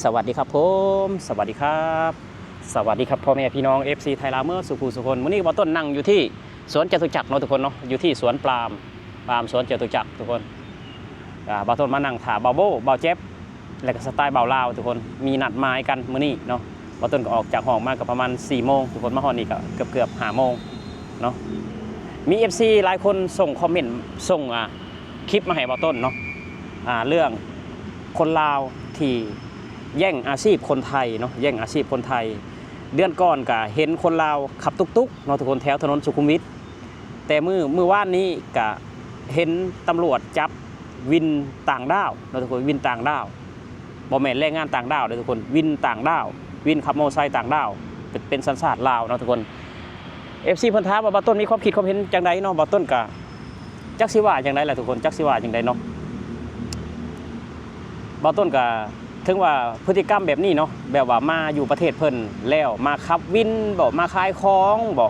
ສະຫວັດດີຄັບຜົມ ສະຫວັດດີຄັບ ສະຫວັດດີຄັບພໍ່ແມ່ພີ່ນ້ອງ ເອັຟຊີ ໄທລາວເໝິດສູ່ຜູ້ສູ່ຄົນ. ມື້ນີ້ບ່າວຕົ້ນນັ່ງຢູ່ທີ່ສວນຈະຕຸຈັກເນາະທຸກຄົນເນາະ, ຢູ່ທີ່ສວນປາມ ປາມສວນຈະຕຸຈັກທຸກຄົນ. ອ່າ ບ່າວຕົ້ນມານັ່ງຖ້າບ່າວໂບ້ ບ່າວແຈັບ ແລະກະສະໄຕບ່າວລາວທຸກຄົນ ມີນັດໝາຍກັນມື້ນີ້ເນາະ. ບ່າວຕົ້ນກໍອອກຈາກຫ້ອງມາກໍປະມານສີ່ໂມງທຸກຄົນ, ມາຮອດນີ້ກໍເກືອບໆຫ້າໂມງເນາະ. ມີເອັຟຊີຫຼາຍຄົນສົ່ງຄອມເມັນ ສົ່ງ ອ່າ ຄລິບມາໃຫ້ບ່າວຕົ້ນເນາະ ອ່າ ເລື່ອງຄົນລາວທີ່ແຍ່ງອາຊີບຄົນໄທເນາະ, ແຍ່ງອາຊີບຄົນໄທ. ເດືອນກ່ອນກະເຫັນຄົນລາວຂັບຕຸກໆເນາະທຸກຄົນ ແຖວຖະໜົນສຸຂຸມວິດ. ແຕ່ມື້ ມື້ວານນີ້ກະເຫັນຕຳຫຼວດຈັບວິນຕ່າງດ້າວເນາະທຸກຄົນ, ວິນຕ່າງດ້າວ ບໍ່ແມ່ນແຮງງານຕ່າງດ້າວເດ້ທຸກຄົນ, ວິນຕ່າງດ້າວ ວິນຂັບມໍເຕີໄຊຕ່າງດ້າວ ເປັນ ເປັນສັນຊາດລາວເນາະທຸກຄົນ. ເອັຟຊີເພິ່ນຖາມວ່າບ່າວຕົ້ນມີຄວາມຄິດຄວາມເຫັນຈັ່ງໃດເນາະ, ບ່າວຕົ້ນກະຈັກຊິວ່າຈັ່ງໃດລະທຸກຄົນ ຈັກຊິວ່າຈັ່ງໃດເນາະ. ບ່າວຕົ້ນກະເຖິງວ່າພຶດຕິກຳແບບນີ້ເນາະ ແບບວ່າມາຢູ່ປະເທດເພິ່ນແລ້ວມາຂັບວິນບໍ ມາຂາຍຂອງບໍ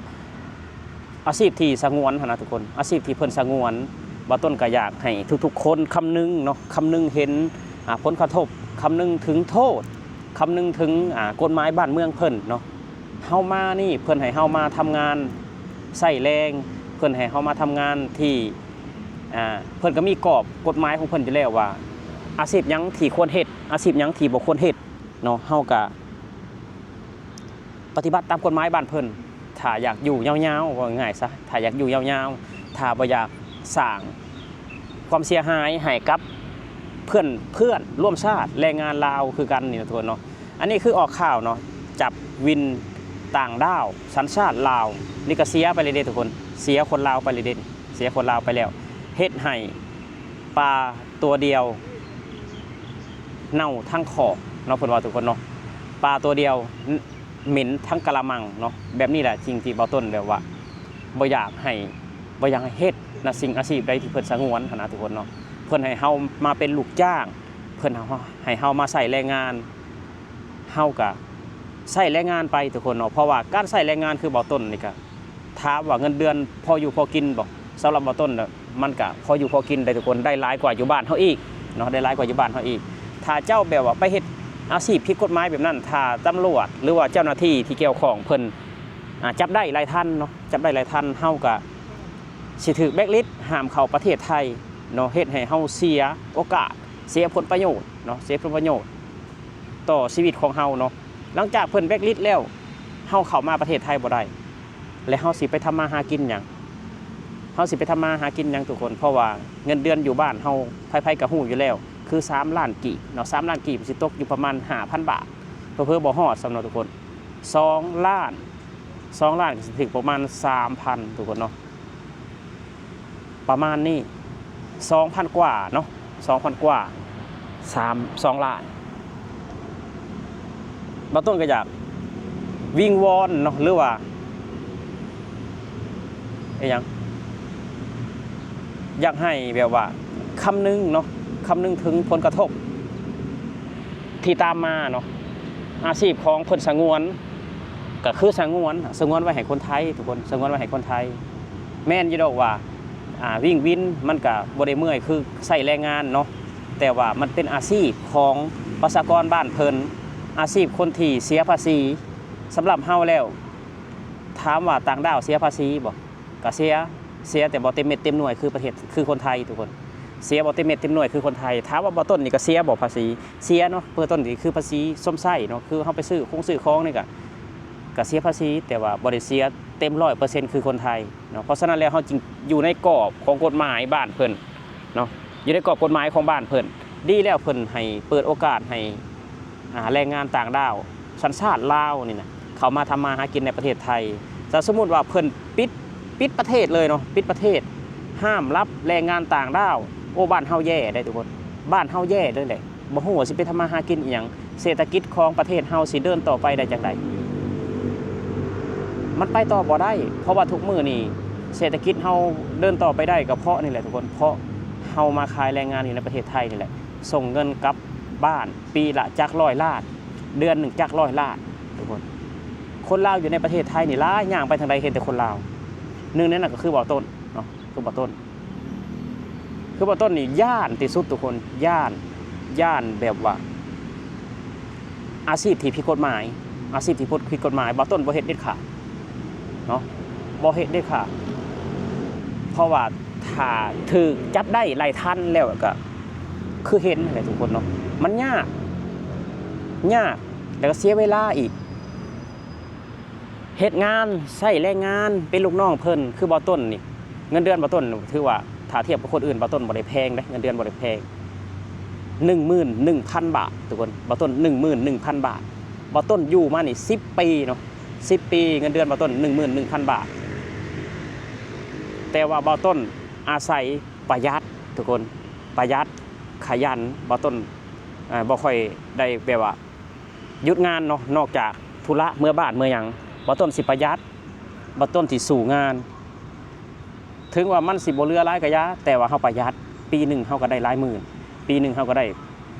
ອາຊີບທີ່ສະຫງວນຫັ້ນນະທຸກຄົນ ອາຊີບທີ່ເພິ່ນສະຫງວນ. ບ່າວຕົ້ນກະຢາກໃຫ້ທຸກໆຄົນຄຳນຶງເນາະ ຄຳນຶງເຫັນ ອ່າ ຜົນກະທົບ ຄຳນຶງເຖິງໂທດ ຄຳນຶງເຖິງ ອ່າ ກົດໝາຍບ້ານເມືອງເພິ່ນເນາະ. ເຮົາມານີ້ເພິ່ນໃຫ້ເຮົາມາທຳງານໃຊ້ແຮງ ເພິ່ນໃຫ້ເຮົາມາທຳງານທີ່ ອ່າ ເພິ່ນກະມີກອບກົດໝາຍຂອງເພິ່ນຢູ່ແລ້ວວ່າ ອາຊີບຫຍັງທີ່ຄວນເຮັດ ອາຊີບຫຍັງທີ່ບໍ່ຄວນເຮັດເນາະ. ເຮົາກະ ປະຕິບັດຕາມກົດໝາຍບ້ານເພິ່ນ ຖ້າຢາກຢູ່ຍາວໆ ເວົ້າງ່າຍໆຊະ ຖ້າຢາກຢູ່ຍາວໆ ຖ້າບໍ່ຢາກສ້າງຄວາມເສຍຫາຍໃຫ້ກັບເພື່ອນ ເພື່ອນຮ່ວມຊາດແຮງງານລາວຄືກັນນີ້ນະທຸກຄົນເນາະ. ອັນນີ້ຄືອອກຂ່າວເນາະ ຈັບວິນຕ່າງດ້າວສັນຊາດລາວ ນີ້ກະເສຍໄປເລີຍເດ້ທຸກຄົນ ເສຍຄົນລາວໄປເລີຍເດ້ ເສຍຄົນລາວໄປແລ້ວ ເຮັດໃຫ້ປາຕົວດຽວເນົ່າທັງຄອກເນາະ ເພິ່ນວ່າທຸກຄົນເນາະ ປາຕົວດຽວ ເໝັນທັງກະລະມັງເນາະ. ແບບນີ້ແຫຼະສິ່ງທີ່ບ່າວຕົ້ນແບບວ່າບໍ່ຢາກໃຫ້ ບໍ່ຢາກໃຫ້ເຮັດນະ ສິ່ງອາຊີບໃດທີ່ເພິ່ນສະຫງວນຫັ້ນນະທຸກຄົນເນາະ. ເພິ່ນໃຫ້ເຮົາມາເປັນລູກຈ້າງ ເພິ່ນໃຫ້ເຮົາມາໃຊ້ແຮງງານ ເຮົາກະໃຊ້ແຮງງານໄປທຸກຄົນເນາະ. ເພາະວ່າການໃຊ້ແຮງງານຄືບ່າວຕົ້ນນີ້ກະ ຖາມວ່າເງິນເດືອນພໍຢູ່ພໍກິນບໍ່? ສຳລັບບ່າວຕົ້ນນະ ມັນກະພໍຢູ່ພໍກິນໄດ້ທຸກຄົນ ໄດ້ຫຼາຍກວ່າຢູ່ບ້ານເຮົາອີກເນາະ ໄດ້ຫຼາຍກວ່າຢູ່ບ້ານເຮົາອີກ. ຖ້າເຈົ້າແບບວ່າໄປເຮັດອາຊີບຜິດກົດໝາຍແບບນັ້ນ ຖ້າຕຳຫຼວດ ຫຼືວ່າເຈົ້າໜ້າທີ່ທີ່ກ່ຽວຂ້ອງເພິ່ນ ອ່າ ຈັບໄດ້ຫຼາຍທັນເນາະ ຈັບໄດ້ຫຼາຍທັນ ເຮົາກະຊິຖືກແບລັກລິດ ຫ້າມເຂົ້າປະເທດໄທເນາະ ເຮັດໃຫ້ເຮົາເສຍໂອກາດ ເສຍຜົນປະໂຫຍດເນາະ ເສຍຜົນປະໂຫຍດຕໍ່ຊີວິດຂອງເຮົາເນາະ. ຫຼັງຈາກເພິ່ນແບລັກລິດແລ້ວ ເຮົາເຂົ້າມາປະເທດໄທບໍ່ໄດ້ ແລະເຮົາຊິໄປທຳມາຫາກິນຫຍັງ? ເຮົາຊິໄປທຳມາຫາກິນຫຍັງທຸກຄົນ? ເພາະວ່າເງິນເດືອນຢູ່ບ້ານເຮົາ ໃຜໆກະຮູ້ຢູ່ແລ້ວ ຄືສາມລ້ານກີບເນາະ ສາມລ້ານກີບຊິຕົກຢູ່ປະມານຫ້າພັນບາດ ເຜີໆບໍ່ຮອດຊ້ຳເນາະທຸກຄົນ ສອງລ້ານ ສອງລ້ານກະຊິຖືກປະມານສາມພັນທຸກຄົນເນາະ ປະມານນີ້ ສອງພັນກວ່າເນາະ ສອງພັນກວ່າ ສາມ ສອງລ້ານ. ບ່າວຕົ້ນກະຢາກວິງວອນເນາະ ຫຼືວ່າອີ່ຫຍັງ ຢາກໃຫ້ແບບວ່າຄຳນຶງເນາະ ຄຳນຶງເຖິງຜົນກະທົບທີ່ຕາມມາເນາະ. ອາຊີບຂອງເພິ່ນສະຫງວນ ກະຄືສະຫງວນ ສະຫງວນໄວ້ໃຫ້ຄົນໄທທຸກຄົນ ສະຫງວນໄວ້ໃຫ້ຄົນໄທ. ແມ່ນຢູ່ດອກວ່າ ອ່າ ວິງວິນມັນກະບໍ່ໄດ້ເມື່ອຍຄືໃຊ້ແຮງງານເນາະ ແຕ່ວ່າມັນເປັນອາຊີບຂອງປະຊາກອນບ້ານເພິ່ນ ອາຊີບຄົນທີ່ເສຍພາສີ. ສຳລັບເຮົາແລ້ວ ຖາມວ່າຕ່າງດ້າວເສຍພາສີບໍ່? ກະເສຍ ເສຍແຕ່ບໍ່ເຕັມເມັດເຕັມໜ່ວຍຄືປະເທດ ຄືຄົນໄທທຸກຄົນ ເສຍບໍ່ເຕັມເມັດເຕັມໜ່ວຍຄືຄົນໄທ. ຖາມວ່າບ່າວຕົ້ນນີ້ກະເສຍບໍ່ພາສີ? ເສຍເນາະ ເບື້ອງຕົ້ນນີ້ຄືພາສີຊົມໃຊ້ເນາະ ຄືເຮົາໄປຊື້ຄົງຊື້ຂອງນີ້ກະ ກະເສຍພາສີ ແຕ່ວ່າບໍ່ໄດ້ເສຍເຕັມຮ້ອຍເປີເຊັນຄືຄົນໄທເນາະ. ເພາະສະນັ້ນແລ້ວ ເຮົາຈຶ່ງຢູ່ໃນກອບຂອງກົດໝາຍບ້ານເພິ່ນເນາະ ຢູ່ໃນກອບກົດໝາຍຂອງບ້ານເພິ່ນ. ດີແລ້ວເພິ່ນໃຫ້ເປີດໂອກາດໃຫ້ ອ່າ ແຮງງານຕ່າງດ້າວສັນຊາດລາວນີ້ນະ ເຂົ້າມາທຳມາຫາກິນໃນປະເທດໄທ. ຖ້າສົມມຸດວ່າເພິ່ນປິດ ປິດປະເທດເລີຍເນາະ ປິດປະເທດ ຫ້າມຮັບແຮງງານຕ່າງດ້າວ ໂອ້ ບ້ານເຮົາແຍ່ເດ້ທຸກຄົນ ບ້ານເຮົາແຍ່ເລີຍແຫຼະ. ບໍ່ຮູ້ວ່າຊິໄປທຳມາຫາກິນອີ່ຫຍັງ ເສດຖະກິດຂອງປະເທດເຮົາຊິເດີນຕໍ່ໄປໄດ້ຈັ່ງໃດ? ມັນໄປຕໍ່ບໍ່ໄດ້ ເພາະວ່າທຸກມື້ນີ້ເສດຖະກິດເຮົາເດີນຕໍ່ໄປໄດ້ ກະເພາະນີ້ແຫຼະທຸກຄົນ ເພາະເຮົາມາຂາຍແຮງງານຢູ່ໃນປະເທດໄທນີ້ແຫຼະ ສົ່ງເງິນກັບບ້ານປີລະຈັກຮ້ອຍລ້ານ ເດືອນໜຶ່ງຈັກຮ້ອຍລ້ານທຸກຄົນ. ຄົນລາວຢູ່ໃນປະເທດໄທນີ້ຫຼາຍ ຍ່າງໄປທາງໃດເຫັນແຕ່ຄົນລາວ. ໜຶ່ງໃນນັ້ນກະຄືບ່າວຕົ້ນເນາະ ຄືບ່າວຕົ້ນ ຄືບ່າວຕົ້ນນີ້ຢ້ານທີ່ສຸດທຸກຄົນ ຢ້ານ ຢ້ານແບບວ່າ ອາຊີບທີ່ຜິດກົດໝາຍ ອາຊີບທີ່ຜິດ ຜິດກົດໝາຍ ບ່າວຕົ້ນບໍ່ເຮັດເດັດຂາດເນາະ ບໍ່ເຮັດເດັດຂາດ. ເພາະວ່າຖ້າຖືກຈັບໄດ້ໄລ່ທັນແລ້ວກໍຄືເຫັນຫັ້ນແຫຼະທຸກຄົນເນາະ ມັນຍາກ ຍາກ ແລ້ວກໍເສຍເວລາອີກ. ເຮັດງານໃຊ້ແຮງງານ ເປັນລູກນ້ອງເພິ່ນ ຄືບ່າວຕົ້ນນີ້ ເງິນເດືອນບ່າວຕົ້ນຖືວ່າ ຖ້າທຽບກັບຄົນອື່ນ ບ່າວຕົ້ນບໍ່ໄດ້ແພງເດ້ ເງິນເດືອນບໍ່ໄດ້ແພງ ໜຶ່ງໝື່ນໜຶ່ງພັນບາດ ທຸກຄົນ ບ່າວຕົ້ນ ໜຶ່ງໝື່ນໜຶ່ງພັນບາດ. ບ່າວຕົ້ນຢູ່ມານີ້ສິບປີເນາະ ສິບປີ ເງິນເດືອນບ່າວຕົ້ນ ໜຶ່ງໝື່ນໜຶ່ງພັນບາດ. ແຕ່ວ່າບ່າວຕົ້ນອາໄສປະຢັດ ທຸກຄົນ ປະຢັດ ຂະຫຍັນ. ບ່າວຕົ້ນ ເອີ ບໍ່ຄ່ອຍໄດ້ແບບວ່າ ຢຸດງານເນາະ ນອກຈາກທຸລະເມືອບ້ານເມືອຫຍັງ ບ່າວຕົ້ນຊິປະຢັດ ບ່າວຕົ້ນຊິສູ້ງານ. ເຖິງວ່າມັນຊິບໍ່ເຫຼືອຫຼາຍກໍຢ່າ ແຕ່ວ່າເຮົາປະຢັດ ປີໜຶ່ງເຮົາກໍໄດ້ຫຼາຍໝື່ນ ປີໜຶ່ງເຮົາກໍໄດ້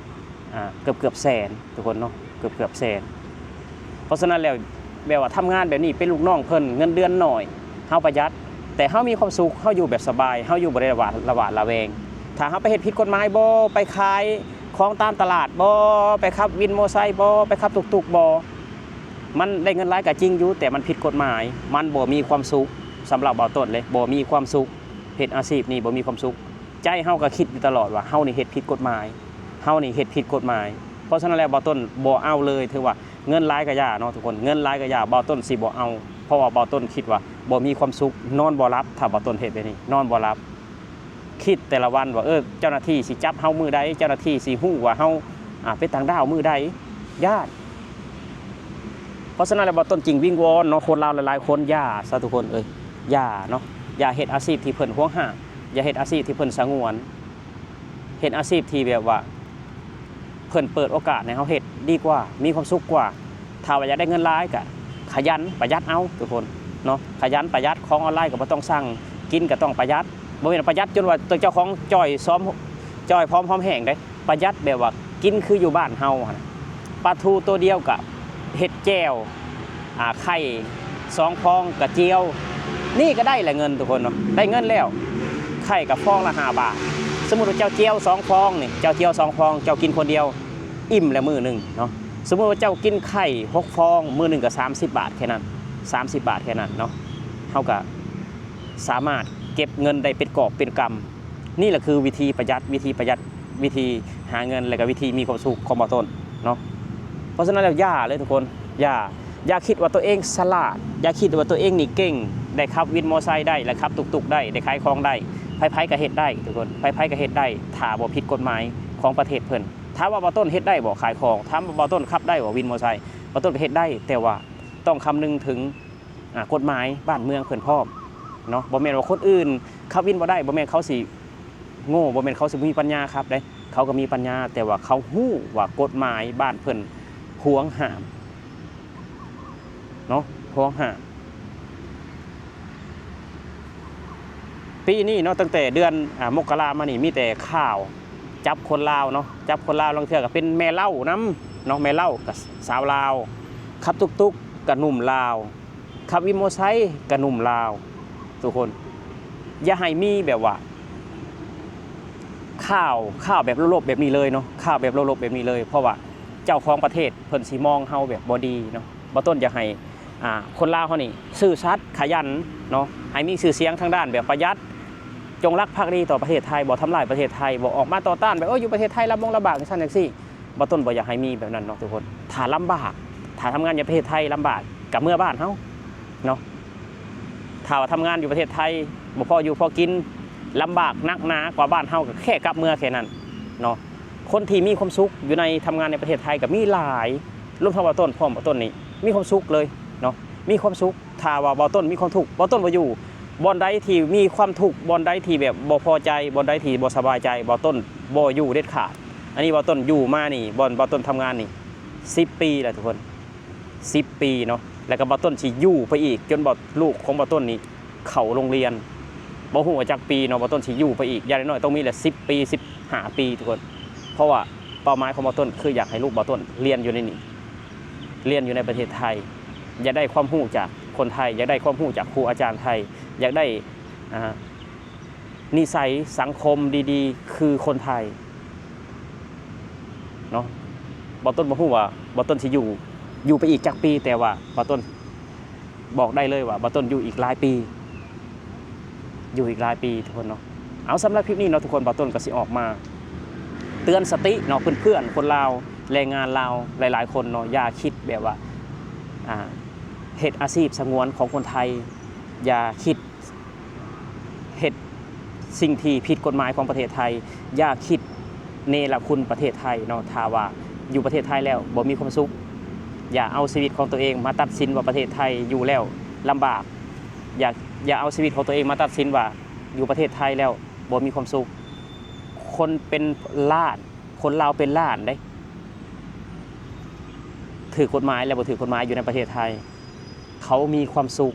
ອ່າ ເກືອບໆແສນ ທຸກຄົນເນາະ ເກືອບໆແສນ. ເພາະສະນັ້ນແລ້ວ ແບບວ່າທຳງານແບບນີ້ ເປັນລູກນ້ອງເພິ່ນ ເງິນເດືອນໜ້ອຍ ເຮົາປະຢັດ ແຕ່ເຮົາມີຄວາມສຸກ ເຮົາຢູ່ແບບສະບາຍ ເຮົາຢູ່ບໍ່ໄດ້ລະຫວາດ ລະຫວາດລະແວງ. ຖ້າເຮົາໄປເຮັດຜິດກົດໝາຍບໍ ໄປຂາຍຂອງຕາມຕະຫຼາດບໍ ໄປຂັບວິນມໍໄຊບໍ ໄປຂັບຕຸກຕຸກບໍ ມັນໄດ້ເງິນຫຼາຍກໍຈິງຢູ່ ແຕ່ມັນຜິດກົດໝາຍ ມັນບໍ່ມີຄວາມສຸກ. ສຳລັບບ່າວຕົ້ນເລີຍ ບໍ່ມີຄວາມສຸກ ເຮັດອາຊີບນີ້ບໍ່ມີຄວາມສຸກ. ໃຈເຮົາກໍຄິດຢູ່ຕະຫຼອດວ່າ ເຮົານີ້ເຮັດຜິດກົດໝາຍ ເຮົານີ້ເຮັດຜິດກົດໝາຍ. ເພາະສະນັ້ນແລ້ວ ບ່າວຕົ້ນບໍ່ເອົາເລີຍ ຖືວ່າເງິນຫຼາຍກໍຢ່າເນາະທຸກຄົນ ເງິນຫຼາຍກໍຢ່າ ບ່າວຕົ້ນຊິບໍ່ເອົາ. ເພາະວ່າບ່າວຕົ້ນຄິດວ່າບໍ່ມີຄວາມສຸກ ນອນບໍ່ຫຼັບ ຖ້າບ່າວຕົ້ນເຮັດແບບນີ້ ນອນບໍ່ຫຼັບ. ຄິດແຕ່ລະວັນວ່າ ເອີ ເຈົ້າໜ້າທີ່ຊິຈັບເຮົາມື້ໃດ ເຈົ້າໜ້າທີ່ຊິຮູ້ວ່າເຮົາ ອ່າ ເປັນຕ່າງດ້າວມື້ໃດ ຢ້ານ. ເພາະສະນັ້ນແລ້ວ ບ່າວຕົ້ນຈຶ່ງວິງວອນເນາະ ຄົນລາວຫຼາຍໆຄົນ ຢ່າຊະທຸກຄົນເອີຍ ຢ່າເນາະ ຢ່າເຮັດອາຊີບທີ່ເພິ່ນຫວງຫ້າມ ຢ່າເຮັດອາຊີບທີ່ເພິ່ນສະຫງວນ ເຮັດອາຊີບທີ່ແບບວ່າ ເພິ່ນເປີດໂອກາດໃຫ້ເຮົາເຮັດດີກວ່າ ມີຄວາມສຸກກວ່າ. ຖ້າວ່າຢາກໄດ້ເງິນຫຼາຍກໍຂະຫຍັນປະຢັດເອົາທຸກຄົນເນາະ ຂະຫຍັນປະຢັດ ຂອງອອນລາຍກໍບໍ່ຕ້ອງສັ່ງ ກິນກໍຕ້ອງປະຢັດ. ບໍ່ແມ່ນປະຢັດຈົນວ່າຕົວເຈົ້າຂອງຈ່ອຍຊອມ ຈ່ອຍພ້ອມຫອມແຫ້ງເດ້ ປະຢັດແບບວ່າກິນຄືຢູ່ບ້ານເຮົາຫັ້ນນະ ປາທູໂຕດຽວກໍເຮັດແຈ່ວ ອ່າ ໄຂ່ສອງຟອງກະຈຽວ ນີ້ກໍໄດ້ແຫຼະເງິນທຸກຄົນເນາະ ໄດ້ເງິນແລ້ວ. ໄຂ່ກໍຟອງລະຫ້າບາດ ສົມມຸດວ່າເຈົ້າຈຽວສອງຟອງນີ້ ເຈົ້າຈຽວສອງຟອງ ເຈົ້າກິນຄົນດຽວ ອີ່ມແລ້ວມື້ໜຶ່ງເນາະ. ສົມມຸດວ່າເຈົ້າກິນໄຂ່ຫົກຟອງ ມື້ໜຶ່ງກໍສາມສິບບາດແຄ່ນັ້ນ ສາມສິບບາດແຄ່ນັ້ນເນາະ ເຮົາກໍສາມາດເກັບເງິນໄດ້ເປັນກອບເປັນກຳ. ນີ້ແຫຼະຄືວິທີປະຢັດ ວິທີປະຢັດ ວິທີຫາເງິນ ແລະກໍວິທີມີຄວາມສຸກຂອງບ່າວຕົ້ນເນາະ. ເພາະສະນັ້ນແລ້ວ ຢ່າເລີຍທຸກຄົນ ຢ່າ ຢ່າຄິດວ່າຕົວເອງສະຫຼາດ ຢ່າຄິດວ່າຕົວເອງນີ້ເກັ່ງ ໄດ້ຂັບວິນມໍໄຊໄດ້ ແລະຂັບຕຸກຕຸກໄດ້ ໄດ້ຂາຍຂອງໄດ້ ໃຜໆກໍເຮັດໄດ້ທຸກຄົນ ໃຜໆກໍເຮັດໄດ້ ຖ້າບໍ່ຜິດກົດໝາຍຂອງປະເທດເພິ່ນ. ຖາມວ່າບ່າວຕົ້ນເຮັດໄດ້ບໍ່ຂາຍຂອງ? ຖາມວ່າບ່າວຕົ້ນຂັບໄດ້ບໍ່ວິນມໍໄຊ? ບ່າວຕົ້ນກໍເຮັດໄດ້ ແຕ່ວ່າຕ້ອງຄຳນຶງເຖິງ ອ່າ ກົດໝາຍບ້ານເມືອງເພິ່ນພ້ອມເນາະ. ບໍ່ແມ່ນວ່າຄົນອື່ນຂັບວິນບໍ່ໄດ້ ບໍ່ແມ່ນເຂົາຊິໂງ່ ບໍ່ແມ່ນເຂົາຊິບໍ່ມີປັນຍາຂັບເດ້ ເຂົາກໍມີປັນຍາ ແຕ່ວ່າເຂົາຮູ້ວ່າກົດໝາຍບ້ານເພິ່ນຫວງຫ້າມເນາະ ຫວງຫ້າມ. ປີນີ້ເນາະ ຕັ້ງແຕ່ເດືອນ ອ່າ ມົກກະລາມານີ້ ມີແຕ່ຂ່າວຈັບຄົນລາວເນາະ ຈັບຄົນລາວ ລາງເທື່ອກໍເປັນແມ່ເຫຼົ້ານຳເນາະ ແມ່ເຫຼົ້າກໍສາວລາວ ຂັບຕຸກຕຸກກໍໜຸ່ມລາວ ຂັບວິນມໍໄຊກໍໜຸ່ມລາວ. ທຸກຄົນ ຢ່າໃຫ້ມີແບບວ່າ ຂ່າວ ຂ່າວແບບລົບໆແບບນີ້ເລີຍເນາະ ຂ່າວແບບລົບໆແບບນີ້ເລີຍ ເພາະວ່າເຈົ້າຂອງປະເທດເພິ່ນຊິມອງເຮົາແບບບໍ່ດີເນາະ. ບ່າວຕົ້ນຢາກໃຫ້ ອ່າ ຄົນລາວເຮົານີ້ຊື່ສັດຂະຫຍັນເນາະ ໃຫ້ມີຊື່ສຽງທາງດ້ານແບບປະຢັດ ຈົ່ງຮັກພັກດີຕໍ່ປະເທດໄທ ບໍ່ທຳລາຍປະເທດໄທ ບໍ່ອອກມາຕໍ່ຕ້ານແບບ ເອີ ຢູ່ປະເທດໄທລຳບົງລຳບາກ ຈັ່ງຊັ້ນຈັ່ງຊີ້. ບ່າວຕົ້ນບໍ່ຢາກໃຫ້ມີແບບນັ້ນເນາະທຸກຄົນ. ຖ້າລຳບາກ ຖ້າທຳງານຢູ່ປະເທດໄທລຳບາກ ກໍເມືອບ້ານເຮົາເນາະ. ຖ້າວ່າທຳງານຢູ່ປະເທດໄທ ບໍ່ພໍຢູ່ພໍກິນ ລຳບາກໜັກໜາກວ່າບ້ານເຮົາ ກໍແຄ່ກັບເມືອແຄ່ນັ້ນເນາະ. ຄົນທີ່ມີຄວາມສຸກຢູ່ໃນ ທຳງານໃນປະເທດໄທກໍມີຫຼາຍ ລວມທັງບ່າວຕົ້ນພ້ອມ. ບ່າວຕົ້ນນີ້ມີຄວາມສຸກເລີຍເນາະ ມີຄວາມສຸກ. ຖ້າວ່າບ່າວຕົ້ນມີຄວາມທຸກ ບ່າວຕົ້ນບໍ່ຢູ່. ບ່ອນໃດທີ່ມີຄວາມທຸກ ບ່ອນໃດທີ່ແບບບໍ່ພໍໃຈ ບ່ອນໃດທີ່ບໍ່ສະບາຍໃຈ ບ່າວຕົ້ນບໍ່ຢູ່ເດັດຂາດ. ອັນນີ້ບ່າວຕົ້ນຢູ່ມານີ້ ບ່ອນບ່າວຕົ້ນທຳງານນີ້ສິບປີແລ້ວທຸກຄົນ ສິບປີເນາະ. ແລ້ວກໍບ່າວຕົ້ນຊິຢູ່ໄປອີກ ຈົນບ່າວ ລູກຂອງບ່າວຕົ້ນນີ້ເຂົ້າໂຮງຮຽນ. ບໍ່ຮູ້ວ່າຈັກປີເນາະ ບ່າວຕົ້ນຊິຢູ່ໄປອີກ ຢ່າງໜ້ອຍໆຕ້ອງມີແຫຼະສິບປີ ສິບຫ້າປີທຸກຄົນ. ເພາະວ່າເປົ້າໝາຍຂອງບ່າວຕົ້ນ ຄືຢາກໃຫ້ລູກບ່າວຕົ້ນຮຽນຢູ່ໃນນີ້ ຮຽນຢູ່ໃນປະເທດໄທ ຢາກໄດ້ຄວາມຮູ້ຈາກຄົນໄທ ຢາກໄດ້ຄວາມຮູ້ຈາກຄູອາຈານໄທ ຢາກໄດ້ ອ່າ ນິໄສສັງຄົມດີໆ ຄືຄົນໄທເນາະ. ບ່າວຕົ້ນບໍ່ຮູ້ວ່າບ່າວຕົ້ນຊິຢູ່ ຢູ່ໄປອີກຈັກປີ, ແຕ່ວ່າບ່າວຕົ້ນບອກໄດ້ເລີຍວ່າບ່າວຕົ້ນຢູ່ອີກຫຼາຍປີ ຢູ່ອີກຫຼາຍປີທຸກຄົນເນາະ. ເອົາ ສຳລັບຄລິບນີ້ເນາະທຸກຄົນ, ບ່າວຕົ້ນກໍຊິອອກມາເຕືອນສະຕິເນາະ ເພື່ອນໆຄົນລາວ ແຮງງານລາວຫຼາຍໆຄົນເນາະ, ຢ່າຄິດແບບວ່າ ອ່າ ເຮັດອາຊີບສະຫງວນຂອງຄົນໄທ, ຢ່າຄິດ ເຮັດສິ່ງທີ່ຜິດກົດໝາຍຂອງປະເທດໄທ, ຢ່າຄິດເນລະຄຸນປະເທດໄທເນາະ. ຖ້າວ່າຢູ່ປະເທດໄທແລ້ວບໍ່ມີຄວາມສຸກ, ຢ່າເອົາຊີວິດຂອງຕົວເອງມາຕັດສິນວ່າປະເທດໄທຢູ່ແລ້ວລຳບາກ, ຢ່າ ຢ່າເອົາຊີວິດຂອງຕົວເອງມາຕັດສິນວ່າຢູ່ປະເທດໄທແລ້ວບໍ່ມີຄວາມສຸກ. ຄົນເປັນລ້ານ, ຄົນລາວເປັນລ້ານເດ້ ຖືກກົດໝາຍ ແລະ ບໍ່ຖືກກົດໝາຍຢູ່ໃນປະເທດໄທ. ເຂົາມີຄວາມສຸກ,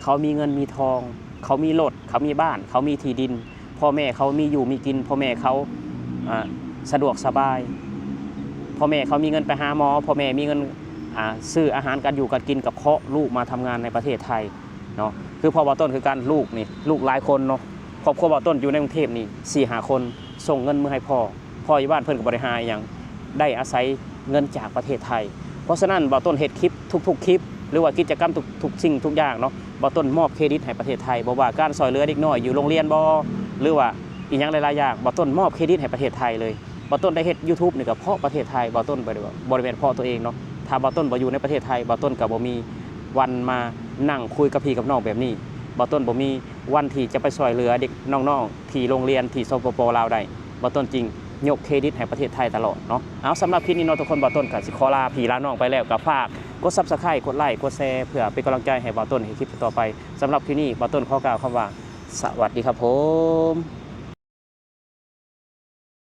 ເຂົາມີເງິນມີທອງ, ເຂົາມີລົດ, ເຂົາມີບ້ານ, ເຂົາມີທີ່ດິນ, ພໍ່ແມ່ເຂົາມີຢູ່ມີກິນ, ພໍ່ແມ່ເຂົາ ອ່າ ສະດວກສະບາຍ, ພໍ່ແມ່ເຂົາມີເງິນໄປຫາໝໍ, ພໍ່ແມ່ມີເງິນ ອ່າ ຊື້ອາຫານການຢູ່ການກິນ ກໍເພາະລູກມາທຳງານໃນປະເທດໄທເນາະ. ຄືພໍ່ບ່າວຕົ້ນຄືກັນ, ລູກນີ້ ລູກຫຼາຍຄົນເນາະ, ຄອບຄົວບ່າວຕົ້ນຢູ່ໃນກຸງເທບນີ້ສີ່ຫ້າຄົນ, ສົ່ງເງິນມື້ໃຫ້ພໍ່. ພໍ່ຢູ່ບ້ານເພິ່ນກໍບໍ່ໄດ້ຫາອີ່ຫຍັງ, ໄດ້ອາໄສເງິນຈາກປະເທດໄທ. ເພາະສະນັ້ນ ບ່າວຕົ້ນເຮັດຄລິບທຸກໆຄລິບ ຫຼືວ່າກິດຈະກຳທຸກໆສິ່ງທຸກຢ່າງເນາະ, ບ່າວຕົ້ນມອບເຄຣດິດໃຫ້ປະເທດໄທ. ບໍ່ວ່າການຊ່ອຍເຫຼືອເດັກນ້ອຍຢູ່ໂຮງຮຽນບໍ ຫຼືວ່າອີ່ຫຍັງຫຼາຍໆຢ່າງ, ບ່າວຕົ້ນມອບເຄຣດິດໃຫ້ປະເທດໄທເລີຍ. ບ່າວຕົ້ນໄດ້ເຮັດຢູທູບນີ້ກໍເພາະປະເທດໄທ, ບ່າວຕົ້ນບໍ່ໄດ້ ບໍ່ໄດ້ແມ່ນເພາະຕົວເອງເນາະ. ຖ້າບ່າວຕົ້ນບໍ່ຢູ່ໃນປະເທດໄທ, ບ່າວຕົ້ນກໍບໍ່ມີວັນມານັ່ງຄຸຍກັບພີ່ກັບນ້ອງແບບນີ້, ບ່າວຕົ້ນບໍ່ມີວັນທີ່ຈະໄປຊ່ອຍເຫຼືອເດັກນ້ອງໆທີ່ໂຮງຮຽນທີ່ ສປປ ລາວ ໄດ້. ບ່າວຕົ້ນຈຶ່ງຍົກເຄຣດິດໃຫ້ປະເທດໄທຕະຫຼອດເນາະ. ເອົາ ສຳລັບຄລິບນີ້ເນາະທຸກຄົນ, ບ່າວຕົ້ນກໍຊິຂໍລາພີ່ລານ້ອງໄປແລ້ວ, ກໍຝາກກົດ Subscribe ກົດໄລ ກົດແຊ ເພື່ອເປັນກຳລັງໃຈໃຫ້ບ່າວຕົ້ນເຮັດຄລິບຕໍ່ໄປ. ສຳລັບຄລິບນີ້ ບ່າວຕົ້ນຂໍກ່າວຄຳວ່າ ສະຫວັດດີຄັບຜົມ.